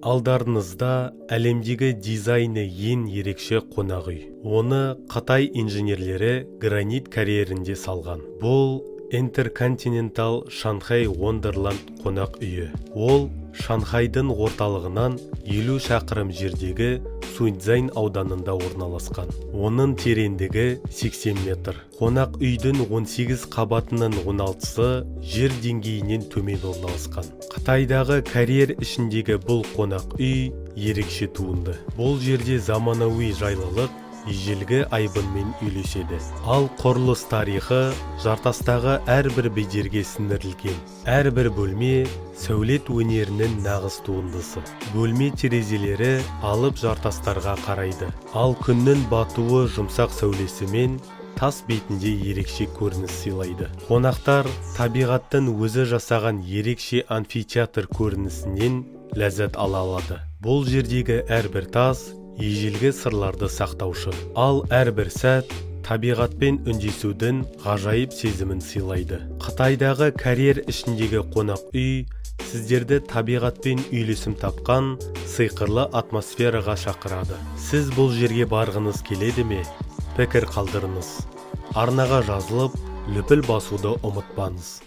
Алдарыңызда әлемдегі дизайны ең ерекше қонақ үй. Оны қытай инженерлері гранит карьерінде салған. Бұл Интерконтинентал Шанхай Уондерланд қонақ үйі. Ол Шанхайдың орталығынан 50 шақырым жердегі Суйцзян ауданында орналасқан. Оның тереңдігі 80 метр. Қонақ үйдің 18 қабатының 16-сы жер деңгейінен төмен орналасқан. Қытайдағы карьер ішіндегі бұл қонақ үй ерекше туынды. Бұл жерде заманауи жайлылық ежелгі айбынмен үйлеседі. Ал құрылыс тарихы жартастағы әрбір бедерге сіңдірілген. Әрбір бөлме сәулет өнерінің нағыз туындысы. Бөлме терезелері алып жартастарға қарайды. Ал күннің батуы жұмсақ сәулесімен тас бетінде ерекше көрініс сыйлайды. Қонақтар табиғаттың өзі жасаған ерекше амфитеатр көрінісінен ләззат ала алады. Бұл жердегі әрбір тас ежелгі сырларды сақтаушы. Ал әрбір сәт табиғатпен үндесудің ғажайып сезімін сыйлайды. Қытайдағы карьер ішіндегі қонақ үй сіздерді табиғатпен үйлесім тапқан сиқырлы атмосфераға шақырады. Сіз бұл жерге барғыңыз келеді ме? Пікір қалдырыңыз. Арнаға жазылып, лүпіл басуды ұмытпаңыз.